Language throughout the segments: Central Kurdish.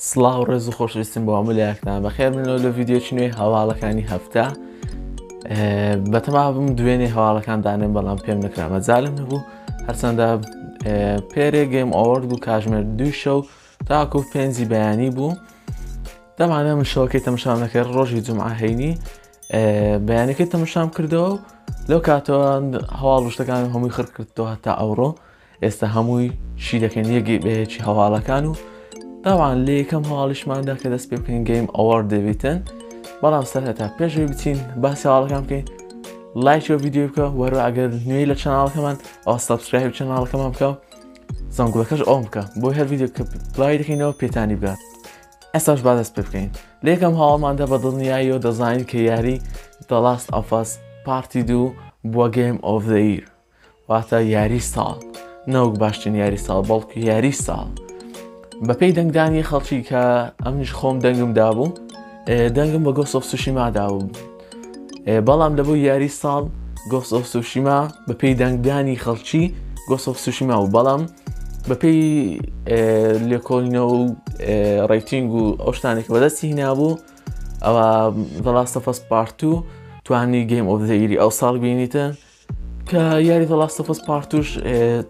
سڵاو ڕێز و خۆشویستم بۆ هەموو لایەکتان بەخێر بنەوە لە ڤیدیۆی نوێی هەواڵەکانی هەفتە. بەتەما بم دوێنێ هەواڵەکان دانێن بەڵام پێم نەکرا مەجالم نەبوو. هەرچەندە پێرێ Game Award بوو، کاژمێر 2 شەو تاکو 5ی بەیانی بوو. دەمانە من شەوەکەی تەمەشام نەکرد، ڕۆژی جمعە هەینی بەیانەکەی تەمەشام کردەوە. لەو کاتەوە هەواڵ شتەکان هەمووی خڕ کردەوە هەتا ئەوڕۆ. ئێستا هەمووی شی دەکەین یەکی بەیەکی هەواڵەکان و تاوان لە یەکەم هەواڵیشماندا کە دەست پێ بکەین Game Award دەبیتن. بەڵام سەرەتا پێشەوەی بچین باسی هەواڵەکان بکەین، لایک و ڤیدیۆ بکە، وەرە ئەگەر نوێی لە channel ەکەمان ئەو subscribe channel ەکەمان بکە، زەنگوڵەکەش on بکە بۆ هەر ڤیدیۆ کە بڵاوی دەکەینەوە پێتانی بگات. ئێستاش با دەست پێ بکەین. لە یەکەم هەواڵماندا بە دڵنیاییەوە دەزانین کە یاری The Last of Us Part 2 بووە Game of the Year، واتە یاری ساڵ، نەوەک باشترین یاری ساڵ بەڵکو یاری ساڵ بەپێی دەنگدانی خەڵکی کە ئەمنیش خۆم دەنگم دابوو، دەنگم بە Ghost of Tsushima دابوو. بەڵام لە بۆ یاری ساڵ Ghost of Tsushima بەپێی دەنگدانی خەڵکی Ghost of Tsushima و بەڵام بەپێی لێکۆڵینەوە و rating و ئەو شتانێک بەدەستی هینابوو، ئەوە The Last of Us Part 2 توانی Game of the Year ی ئەو ساڵ بینیتن، کە یاری The Last of Us Part 2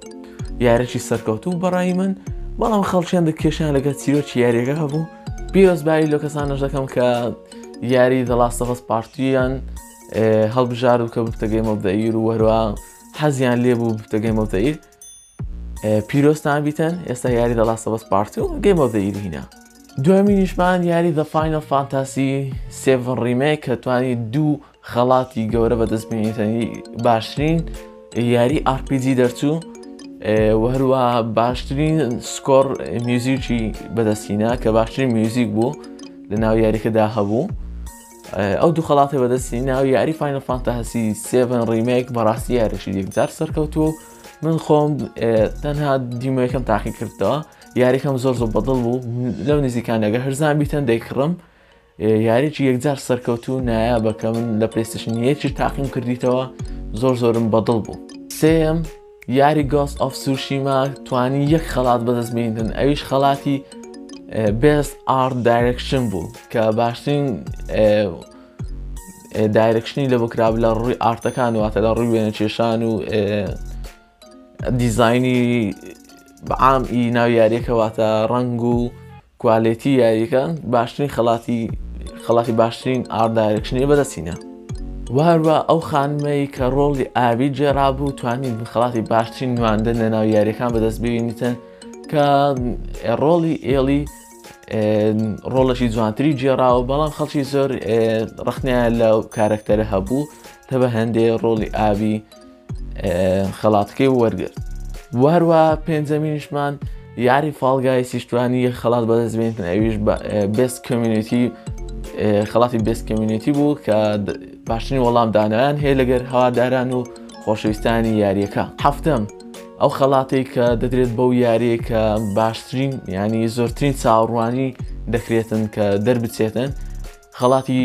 یارێکی سەرکەوتوو بەڕای من، بەڵام خەڵکیان دە کێشیان لەگەڵ چیرۆکی یاریەکە هەبوو. پیرۆزبایی لەو کەسانەش دەکەم کە یاری The Last of Us Part 2یان هەڵبژارد و کە ببتە Game of the Year و هەروە حەزیان لێبوو ببتە Game of the Year. پیرۆزتان بیتن. ئێستا یاری The Last of Us Part 2 Game of the Year هینا. دوامینیشمان یاری The Final Fantasy 7 Remake کە توانی دوو خەڵاتی گەورە بەدەست بێنێتەنی، باشترین یاری RPG دەرچوو و هەروە باشترین score میوزیکی بەدەستینا کە باشترین میوزیک بوو لە ناو یاریەکەدا هەبوو. ئەو دوو خەڵاتی بەدەستی ناو یاری Final Fantasy 7 Remake بەڕاستی یاریشی یەکجار سەرکەوتووە. من خۆم تەنها demo یەکەم تاقی کردەوە، یاریەکەم زۆر زۆر بەدڵ بوو. لەو نزیکانەگە هەرزان بیتەن دەیکڕم. یاریی یەکجار سەرکەوتوو نایابە کە من لە PlayStation یەکی تاقیم کردیتەوە، زۆر زۆرم بەدڵ بوو. سێم یاری Ghost of Tsushima توانی یەک خەڵات بەدەست بێنن، ئەویش خەڵاتی Best Art Direction بوو کە باشترین direction ی لە بکراب لە ڕووی art ەکان، واتە لە ڕووی وێنەکێشان و دیزایانی عام ئی ناو یاریەکە، واتە ڕەنگ و quality یاریەکە. باشترین خەڵاتی باشترین art direction ی بەدەستینە. وهروە ئەو خانمەی کە ڕۆڵی ئابی جێرابوو توانی خەڵاتی باشترین نواندن لە ناو یاریەکان بەدەست بینیتن، کە ڕۆڵی ئێڵی ڕۆڵێکی جوانتری جێراوە، بەڵام خەڵکی زۆر ڕخنیان لە کارەکتەرە هەبوو تە بە هەندێ ڕۆڵی ئابی خەڵاتەکەی وەرگرت. وهروە پێنجەمینیشمان یاری Fall Guys یش توانی خەڵات بەدەست بێنن، ئەویش Best Community، خەڵاتی Best Community بوو کە باشترین وەڵامدانیان هەیە لەگەر هەواداران و خۆشەویستانی یاریەکە. هەفتەم ئەو خەڵاتێک کە دەدرێت بەو یاریە کە باشترین ینی زۆرترین چاوەڕوانی دەکرێتن کە دەربچێتن، خەڵاتی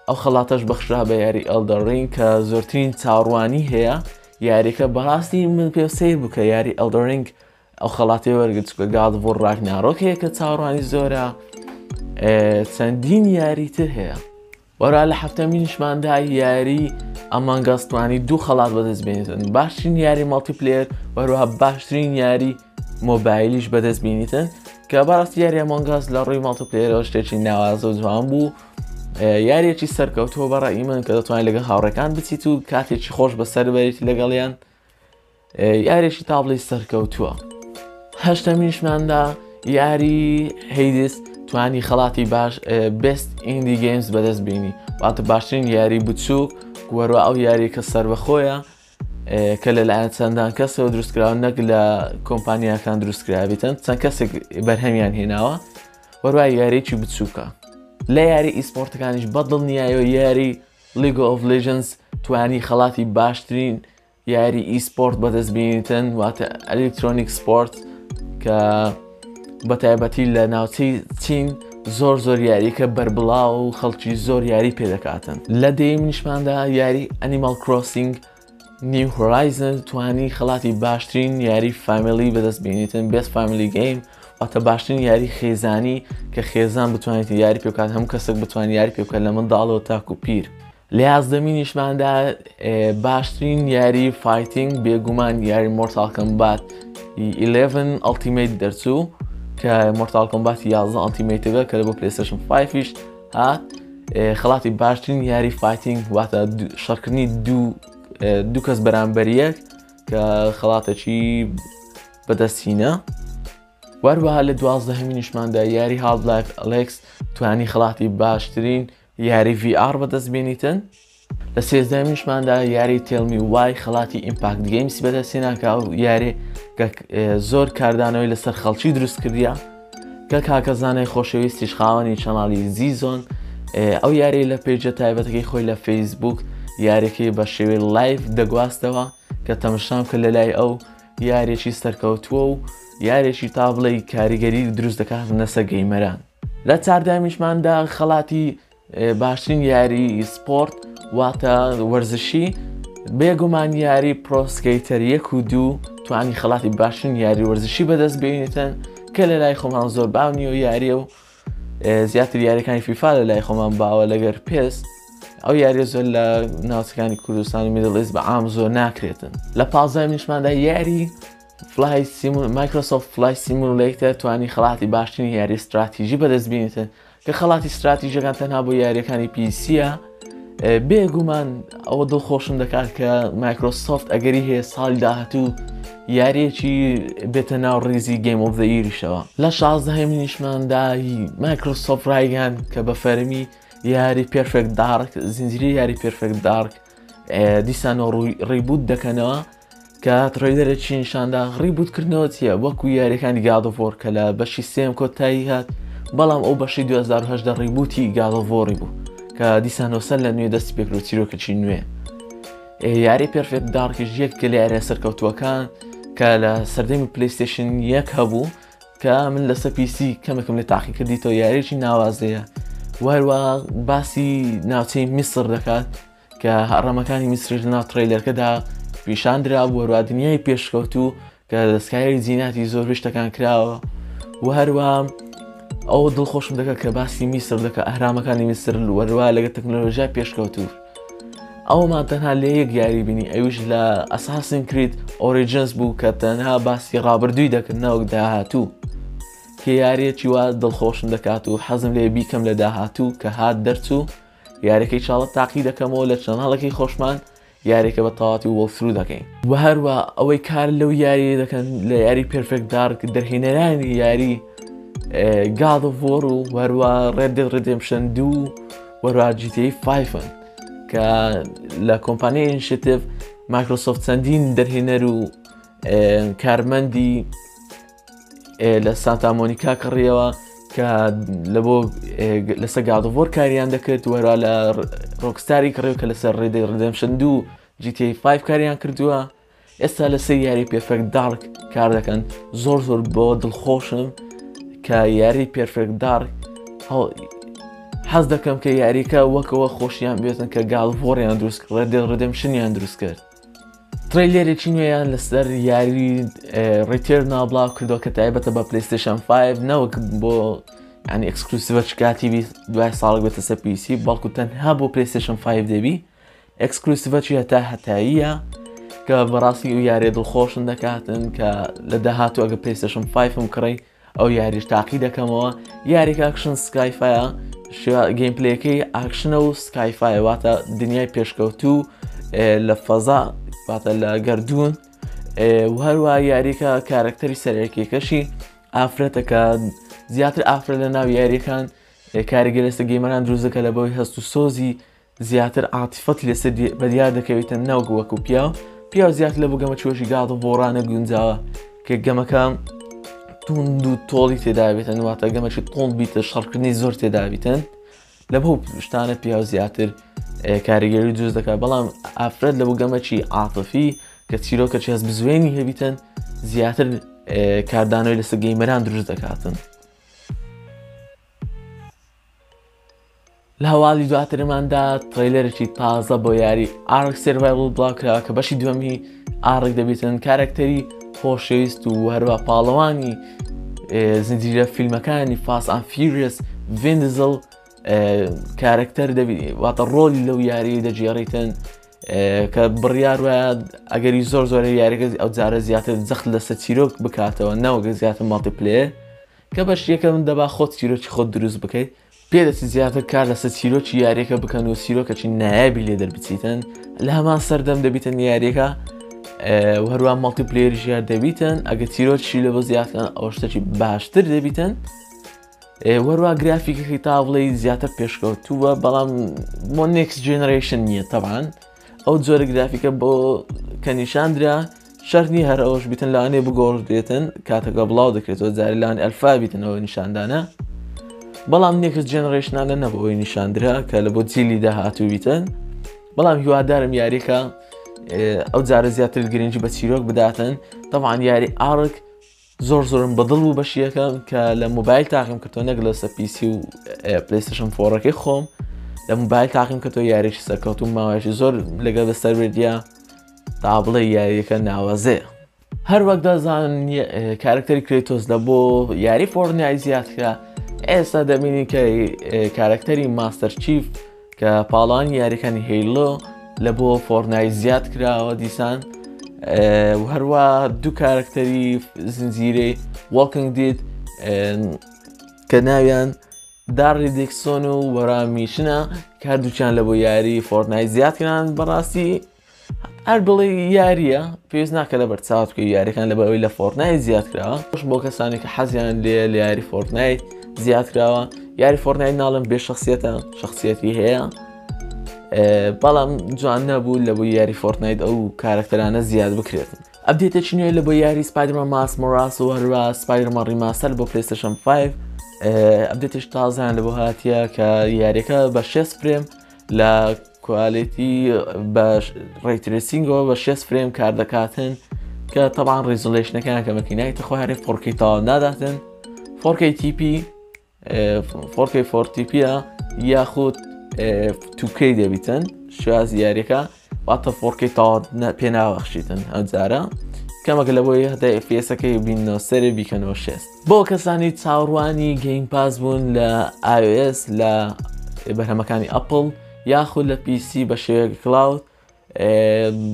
ئەو خەڵاتەش بەخشرا بە یاری Elden Ring کە زۆرترین چاوەڕوانی هەیە یاریەکە. بەڕاستی من پێ سیر بوو کە یاری Elden Ring ئەو خەڵاتی وەرگرت، چونکە God of War Ragnarok هەیە کە چاوەڕوانی زۆرە، چەندین یاری تر هەیە. وەرا لە هەفتەمینیشماندا یاری Among Us توانی دوو خەڵات بەدەست بێنێتن، باشترین یاری multiplayer وەروەها باشترین یاری مۆبایلیش بەدەست بینیتن، کە بەڕاستی یاری Among Us لە ڕووی multiplayer ەوە شتێکی ناوازە و جوان بوو. یاریەکی سەرکەوتووە بەڕای من کە دەتوانێت لەگەڵ هاوڕێکان بچیت و کاتێکی خۆش بەسەر بەریت لەگەڵیان، یاریێکی تابڵی سەرکەوتووە. هەشتەمینیشماندا یاری Hades توانی خەڵاتی باش Best Indie Games بەدەست بینی، واتە باشترین یاری بچووک، وەروە ئەو یاری کە سەربەخۆیە کە لەلایەن چەندان کەسەوە دروستکراوە نەک لە کۆمپانیاکان دروستکرابیتن، چەند کەسێک بەرهەمیان هێناوە، وەروە یاریی بچووکە. لە یاری esport ەکانیش بەدڵنیایەوە یاری League of Legends توانی خەڵاتی باشترین یاری esport بەدەست بینیتن، واتە electronic sport، کە بە تایبەتی لە ناوچەی چین زۆر زۆر یاریەکە بەربڵاو و خەڵکی زۆر یاری پێدەکاتن. لە دەیەمینیشماندا یاری Animal Crossing New Horizon توانی خەڵاتی باشترین یاری family بەدەست بینیتن، Best Family Game. واتە باشترین یاری خێزانی کە خێزان بتوانێت یاری پێ بکات، هەموو کەسێک بتوانێت یاری پێ بکات لە منداڵەوە تاکو پیر. لە یازدەمینیشماندا باشترین یاری fighting بێگومان یاری Mortal Kombat 11 Ultimate دەرچوو کە Mortal Kombat 11 Ultimate ەکە کە لە بۆ PlayStation 5یش هات. خەڵاتی باشترین یاری fighting واتە شەڕکردنی دوو کەس بەرامبەریەک کە خەڵاتێکی بەدەستهینە. وەروەها لە دوازدەهەمینیشماندا یاری Half-Life Alyx توانی خەڵاتی باشترین یاری VR بەدەست بێنیتن. لە سێزدەهەمینیشماندا یاری Tell Me Why خەڵاتی Impact Games ی بەدەستهێنا کە ئەو یاری کە زۆر کاردانەوەی لەسەر خەڵکی دروست کردیە کە کاکە زانای خۆشەویستیش خاوەنی channel ی زیزۆن ئەو یاری لە page ە تایبەتەکەی خۆی لە فەیسبوک یاریەکەی بە شێوەی live دەگواستەوە کە تەمەشام کرد لە لای ئەو یارێکی سەرکەوتووە و یارێکی تا بڵێی کاریگەری دروست دەکات نەسە gamer ان. لە چاردەمیشماندا خەڵاتی باشترین یاری سپۆرت واتە وەرزشی بێگومان یاری Pro Skater یەک و دوو توانی خەڵاتی باشترین یاری وەرزشی بەدەست بێنێتن کە لە لای خۆمان زۆر باو نییە و یاریە و زیاتر یاریەکانی فیفا لە لای خۆمان باوە لەگەر PES ئەو یاریە زۆر لە ناوچەکانی کوردستان و Middle East بە عام زۆر ناکرێتن. لە پازدەمیشماندا یاری Flight Microsoft Flight Simulator توانی خەڵاتی باشترین یاری ستراتیژی بەدەست بینیتن کە خەڵاتی ستراتیژەکان تەنها بۆ یاریەکانی PC یە. بێگومان ئەوە دڵخۆشم دەکات کە مایکرۆسۆفت ئەگەری هەیە ساڵی داهاتوو یاریەکی بێتە ناو ڕیزی Game of the Year یشەوە. لە شازدەهەمینیشماندا مایکرۆسۆفت ڕایگەیاند کە بە فەرمی یاری Perfect Dark زنجیرەی یاری Perfect Dark دیسانەوە reboot دەکەنەوە کە trailer ێکی نیشاندا. reboot کردنەوە چییە؟ وەکو یاریەکانی God of War کە لە بەشی سێم کۆتایی هات، بەڵام ئەو بەشی 2018 reboot ی God of War ی بوو کە دیسانەوە سەر لە نوێ دەستی پێکرد چیرۆکێکی نوێ. یاری Perfect Dark یش یەک لە یاریە سەرکەوتووەکان کە لە سەردەمی PlayStation یەک هەبوو کە من لەسەر PC کەمێکم لێ تاقی کردیتەوە، یاریێکی ناوازەیە وهروە باسی ناوچەی میسر دەکات کە هەڕەمەکانی میسریش لەناو trailer ەکەدا پیشان درابوو، هەروە دنیای پێشکەوتوو کە دەستکاری جیناتی زۆر شتەکان کراوە و هەروە ئەو دڵخۆشم دەکات کە باسی میسر دەکە ئەهرامەکانی میسر وەروە لەگە تەکنۆلۆژیا پێشکەوتوو. ئەومان تەنها لە یەک یاری بینی ئەویش لە Assassin's Creed Origins بوو کە تەنها باسی ڕابردووی دەکرد نەوەک داهاتوو، کە یاریەکی وا دڵخۆشم دەکات و حەزم لێ بیکەم لە داهاتوو کە هات دەرچوو یاریەکەی چاڵە تاقی دەکەمەوە لە channel ەکەی خۆشمان یاریەکە بە تەواتی walkthrough دەکەین. و هەروە ئەوەی کار لەو یاری دەکەن لە یاری Perfect Dark دەرهێنەرانی یاری God of War و هەروە Red Dead Redemption 2 وەروە GTA 5 کە لە کۆمپانیای Initiative مایکرۆسۆفت چەندین دەرهێنەر و کارمەندی لە سانتا مۆنیکا کڕیەوە کە لە بۆ لەسەر God of War کاریان دەکرد وەرا لە Rockstar ی کڕیەوە کە لەسەر Red Dead Redemption 2 GTA 5 کاریان کردووە. ئێستا لەسەر یاری Perfect Dark کار دەکەن. زۆر زۆر بۆ دڵخۆشم کە یاری Perfect Dark حەز دەکەم کە یاریکە وەکەوە خۆشیان بێتن کە God of War یان دروست کرد Red Dead Redemption یان دروست کرد. trailer ێکی نوێیان لەسەر یاری Returnal بڵاو کردەوە کە تایبەتە بە PlayStation 5 نەوەک بۆ ینی exclusive ە چکاتی بی دوای ساڵک بێتە سەر PC بەڵکو تەنها بۆ PlayStation 5 دەبی exclusive ەکی هەتا هەتاییە کە بەڕاستی ئەو یاریە دڵخۆشم دەکاتن کە لە داهاتوو ئەگە PlayStation 5م کڕی ئەو یاریش تاقی دەکەمەوە. یاریکە action sci-fi ە، gameplay ەکەی action ە و sci-fi ە واتە دنیای پێشکەوتوو لە فەزا واتە لە گەردوون. و هەروە یاریکە کارەکتەری سەرەکیەکەشی ئافرەتەکە زیاتر ئافرەت لە ناو یاریەکان کاریگەری لەسەر gamer ان دروست دەکات لە بەوەی هەست و سۆزی زیاتر عاتیفەتی لەسەر بەدیار دەکەوێتە ناو وەکو پیاو. پیاو زیاتر لە بۆ گەمە چۆشی God of War انە گونجاوە کە گەمەکە توند و تۆڵی تێدابێتن واتە گەمەکی تۆڵ بیتە شەڕکردنی زۆر تێدابیتن لە بۆ شتانە پیاو زیاتر کاریگەری دروست دەکات، بەڵام ئافرەت لە بۆ گەمەکی عاتفی کە چیرۆکە چێز بزوێنی هەبیتن زیاتر کاردانەوەی لەسەر gamer ان دروست دەکاتن. لە هەواڵی دواترماندا trailer ێکی تازە بۆ یاری ARK Survival بڵاو کراوە کە بەشی دووەمی ARK دەبیتن. کارەکتەری خۆشەویست و هەروە پاڵەوانی زنجیرە فیلمەکانی Fast and Furious ڤین دیزڵ کارەکتەر دەبی واتە ڕۆلی لەو یاری دەگێڕیتن کە بڕیار وایە ئەگەری زۆر زۆر یاریەکە ئەو جارە زیاتر جەخت لەسەر چیرۆک بکاتەوە نەوەگە زیاتر multiplayer کە بەش یەکەم دەبا خۆت چیرۆکی خۆت دروست بکەیت پێدەچێت زیاتر کار لەسەر چیرۆکی یاریەکە بکەن و چیرۆکەکی نایابی لێ دەربچیتن لە هەمان سەردەم دەبیتن یاریەکە و هەروە multiplayer ژیار دەبیتن ئەگە چیرۆکی لە بۆ زیاتکەن ئەو شتێکی باشتر دەبیتن وەروە گرافیکەکەی تا بڵێ زیاتر پێشکەوتووە بەڵام بۆ next generation نییە تەبان ئەو جۆرە گرافیکە بۆ کە نیشاندرا شەرت نیە هەر ئەوەش بیتن لەوانەیە بگۆڕدرێتن کاتەکە بڵاو دەکرێتەوە جارێ لەوان ئەلفا بیتنەوە نیشاندانە بەڵام next generation انە نەبوو ئەوەی نیشاندرا کە لە بۆ جیلی داهاتوو بیتن بەڵام هیوادارم یاریەکە ئەو جارە زیاتر گرنگی بە چیرۆک بداتن تەبعەن یاری ARK زۆر زۆرم بەدڵ بوو بەشی یەکەم کە لە مۆبایل تاقیم کردەوە نەک لەسەر PC و PlayStation four ەکەی خۆم لە مۆبایل تاقیم کردەوە یاریی سەرکەوتوم ماوەیەکی زۆر لەگەڵ بەسەر بردیە تا بڵێ یاریەکە ناوازەیە هەر وەک دەزان کارکتەری Kratos لە بۆ یاری Fortnite زیاد کرا ئێستا دەبینی کە کارکتەری Master Chief کە پاڵانی یاریەکانی Halo لە بۆ Fortnite زیاد کراوە دیسان و هەروە دوو کارکتەری زنجیرەی Walking Dead کە ناویان Daryl Dixon و وەرامیشنە کە هەردووکیان لە بۆ یاری Fortnite زیاد کران بەڕاستی هەر بڵێ یاریە پێویست ناکە لە بەرچاوت بکەی یاریەکان لەبەر ئەوەی لە Fortnite زیاد کراوە خۆش بۆ کەسانی کە حەزیان لێ لە یاری Fortnite زیاد کراوە یاری Fortnite ناڵم بێ شخصیەتە شخصیەتی هەیە بەڵام جوان نەبوو لە بۆ یاری Fortnite ئەو کارکتەرانە زیاد بکرێتن update ێکی نوێ لە بۆ یاری Spider-Man Miles Morales و هەروە Spider-Man Remaster بۆ PlayStation 5 update ێش تازیان لە بۆ هاتیە کە یاریەکە بە 6 frame لە quality بە ray tracing ەوە بە 6 frame کار دەکاتن کە تەبان resolution ەکان کە مەکینای تەخوارێ 4K تەواو ناداتن 4K TP 4K 4TP یاخود 2K دەبیتن شێوازی یاریەکە واتە 4K تەواو پێ ناوەخشیتن ئەو جارە کەمەکە لە بۆی هەتا FPS ەکەی بینەوە سەرێ بیکەنەوە شێست بۆ کەسانی چاوەڕوانی Game Pass بوون لە iOS لە بەرهەمەکانی Apple یاخود لە PC بە شێوەیەک cloud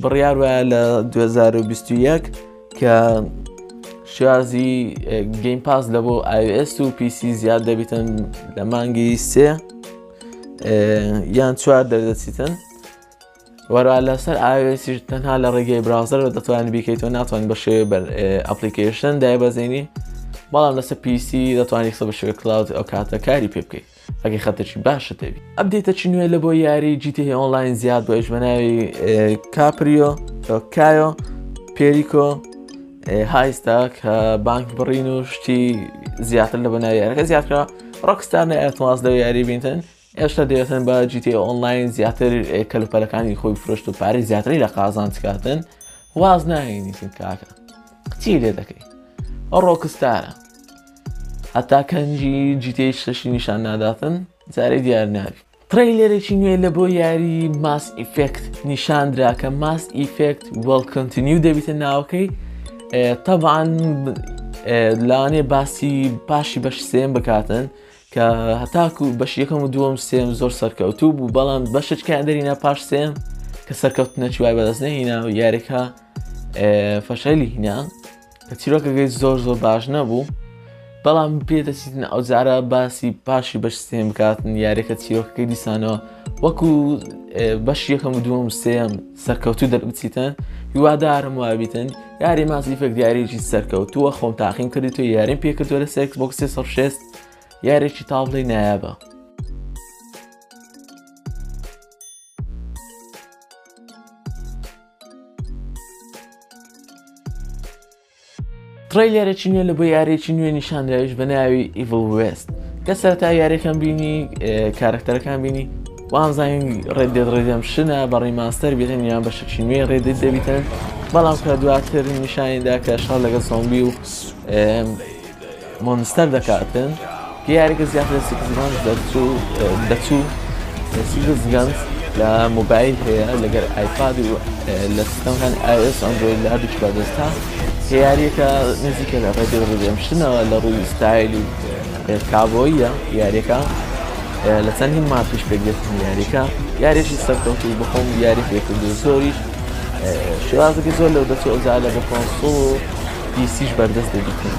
بڕیار وایە لە 2021 کە شێوازی Game Pass لە بۆ iOS و PC زیاد دەبیتن لە مانگی سێ یان چوار دەردەچیتن وەرا لەسەر iOS یش تەنها لە ڕێگەی browser ەوە دەتوانانی بیکەیتەوە ناتوانانی بە شێوەی بەر application دایبەزێنی بەڵام لەسەر PC دەتوانانی قسە بە شێوەی cloud ئەو کاتە کاری پێ بکەیت ئەگەر خەتێکی باشت دەبی. update ێکی نوێ لە بۆ یاری GTA Online زیاد بۆ ئەویش بە ناوی کاپریۆ Cayo Perico heist ە کە بانک بڕین و شتی زیاتر لە بەناوی یاریەکە زیادکرا Rockstar نایەت واز لەو یاری بینتن ئێشتا دەیەتن بە GTA Online زیاتر کەلوپەلەکانی خۆی فرۆشت و پارەی زیاتری لە قازانج کاتن واز ناهێنیتن کاکە چی لێ دەکەی ئەو Rockstar ە هەتا کەنجی GTA شەشی نیشان ناداتن جارێ دیار نابی trailer ێکی نوێ لە بۆ یاری Mass Effect نیشاندرا کە Mass Effect Will Continue دەبیتە ناوەکەی تەبعەن لەوانەیە باسی پاشی بەش سێم بکاتن کە هەتاکو بەش یەکەم و دووەم سێم زۆر سەرکەوتوو بوو بەڵام بەشێکیان دەرینا پاش سێم کە سەرکەوتنەکی وای بەدەست نەهینا و یاریەکە فەشەلی هینا کە چیرۆکەکەی زۆر زۆر باش نەبوو بەڵام پێدەچیتن ئەو جارە باسی پاشی بەش سێم بکاتن یاریەکە چیرۆکەکەی دیسانەوە وەکو بەش یەکەم و دووەم سێم سەرکەوتوو دەربچیتن هیوادارم وابیتن یاری Mass Effect یاریی سەرکەوتووە خۆم تاقیم کردی تو یاریم پێکردووە لە Xbox 360 یارێکی تاڵی نایابە. trailer ێکی نوێ لە بۆ یاریێکی نوێ نیشاندراویش بە ناوی Evil West کە سەرەتا یاریەکەم بینی کارکتەرەکان بینی وامزانین Red Dead Redemption ە بە remaster بیتن یان بە شەکی نوێ Red Dead دەبیتن بەڵام کە دواتر نیشانیدا کە شەڕ لەگەڵ زۆمبی و monster دەکاتن کە یاریەکە زیاتر لە Six Guns دەچوو دەچوو Six Guns لە مۆبایل هەیە لەگەر iPad و لە سیستەمەکانی iOS Android لە هەردووکی بەردەستە. کە یاریەکە نزیکە لە Red Dead Redemption ەوە لە ڕووی ستایل و کابۆیە یاریەکە لە چەندین map یش پێک دێت یاریەکە یاریێکی سەرکەوتوو بەخۆم یاری پێکردو زۆریش شێوازەکە زۆر لەو دەچێت ئەوجا لە بە console و PC یش بەردەست دەبیتن.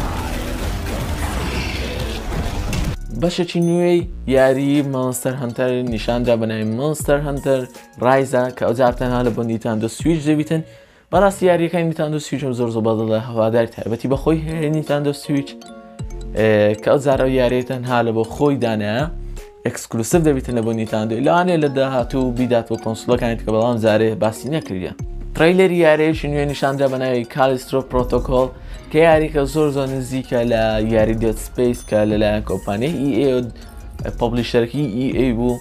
بەشێکی نوێی یاری Monster Hunter نیشاندا بە ناوی Monster Hunter Rise ە کە ئەوجار تەنها لە بۆ Nintendo Switch دەبیتن. بەڕاستی یاریەکانی Nintendo Switch م زۆر زۆر بەدڵە، هەواداری تایبەتی بەخۆی هەیە Nintendo Switch کە ئەو جارە یاریە تەنها لە بۆ خۆی دانایە exclusive دەبیتن لە بۆ Nintendo، لەوانەیە لە داهاتوو بیدات بۆ console ەکانی کە بەڵام جارێ باسی نەکردە. trailer ی یاریەکی نوێ نیشاندرا بە ناوی Callisto Protocol کە یاریکە زۆر زۆر نزیکە لە یاری Dead Space کە لەلایەن کۆمپانیای EA publisher ەکی EA بوو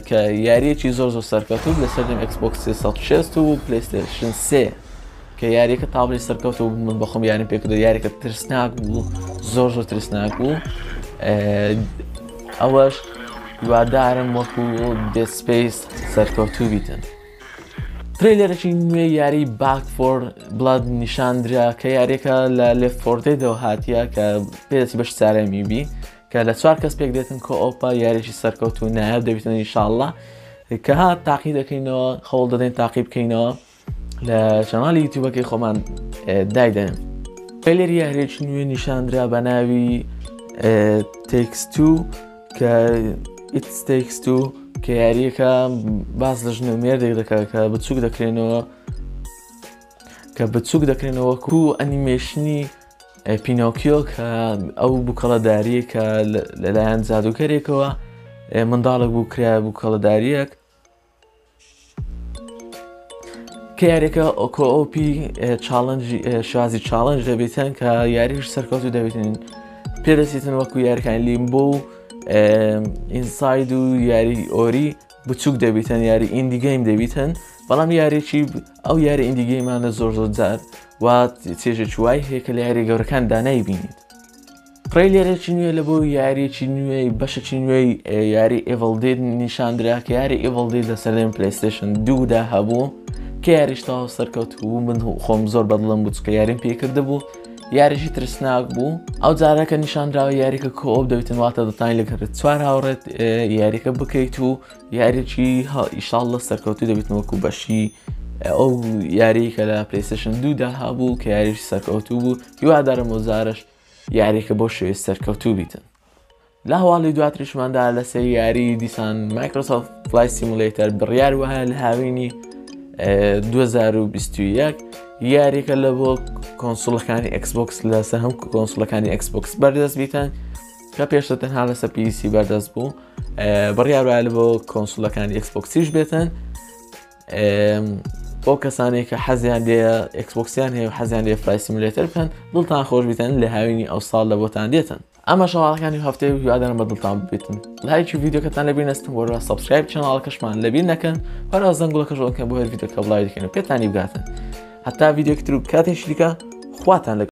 کە یاریەکی زۆر زۆر سەرکەوتوو لە سەردەم Xbox 360 و PlayStation 3 کە یاریەکە تابلی سەرکەوت و من بەخۆم یاریم پێکرد، یاریەکە ترسناک بوو، زۆر زۆر ترسناک بوو. ئەوەش هیوادارم وەکو Dead Space سەرکەوتوو بیتن. trailer ێکی نوێ یاری Back 4 Blood نیشاندرا کە یاریەکە لە Left 4 Dead ەوە هاتیە کە پێدەچی بەش چارەمی بی کە لە چوار کەس پێک دێتن co-op ە، یاریی سەرکەوت و نایاب دەبیتن ئینشاءاللە کە هات تاقی دەکەینەوە، هەوڵ دەدەین تاقی بکەینەوە لە channel ی YouTube ەکەی خۆمان دایدەن. trailer ی یاریێکی نوێ نیشاندرا بە ناوی Takes Two کە It Takes Two کە یاریەکە باس لە ژن و مێردێک دەکات کە بچووک دەکرێنەوە کە بچووک دەکرێنەوە کو ئەنیمێشنی پینۆکیۆ کە ئەو بووکەڵەداریە کە لەلایەن جادووکەرێکەوە منداڵێک بوو کرا بووکەڵەداریەک کە یاریەکە co-op ی challenge ی شازی challenge دەبێتن کە یاریش سەرکەوتو دەبێتن پێدەچێتن وەکو یاریەکانی Limbo و Inside و یاری Ori بچووک دەبیتن یاری indie game دەبیتن، بەڵام یاریی ئەو یاری indie game انە زۆر زۆر جار و چێژێکی وای هەیە کە لە یاری گەورەکان دانایبینیت. trailer ێکی نوێ لە بۆ یاریەکی نوێی بەشێکی نوێی یاری Evil Dead نیشاندرا کە یاری Evil Dead لە سەردەمی PlayStation دوودا هەبوو کە یاریش تەواو سەرکەوت بوو. من خۆم زۆر بەدڵم بوو چکە یاریم پێکردە بوو، یاریشی ترسناک بوو. ئەو جارەکە نیشاندراوە یاریکە co-op دەبێتن، واتە دەتوانین لەگەڵ چوار هاوڕێت یاریەکە بکەیت و یاریی ئیشاڵ سەرکەوتو دەبێتن وەکو بەشی ئەو یاری کە لە PlayStation دوودا هەبوو کە یاریش سەرکەوتوو بوو. هیوادارم وەزارش یاریەکە بۆ شێوەی سەرکەوتوو بیتن. لە هەواڵی دواتریشماندا لەسەر یاری دیسان Microsoft Flight Simulator بڕیار وایە لە هاوینی 2021 یاریەکە لە بۆ console ەکانی Xbox لەسەر هەم console ەکانی Xbox بەردەست بیتن کە پێشتر تەنها لەسەر PC بەردەست بوو، بڕیار وایە لە بۆ console ەکانی Xbox یش بێتن. بۆ کەسانێک کە حەزیان لێ Xbox یان هەیە و حەزیان لێ Flight Simulator بکەن، دڵتان خۆش بیتن لە هاوینی ئەو ساڵ لە بۆتان دێتن. ئەمە شەواڵەکانی هەفتەی هیوادارم بە دڵتان ببێتن. لایکی ڤیدیۆکەتان لەبیر نەستن، وەروە subscribe channel ەکەشمان لەبیر نەکەن، هەروە زەنگوڵەکەش on کەن بۆ هەر ڤیدیۆکە بڵاوی دەکەن و پێتانی بگاتن. هەتا ڤیدیۆکی تر و کاتێکی دیکە خواتان لەگەڵ.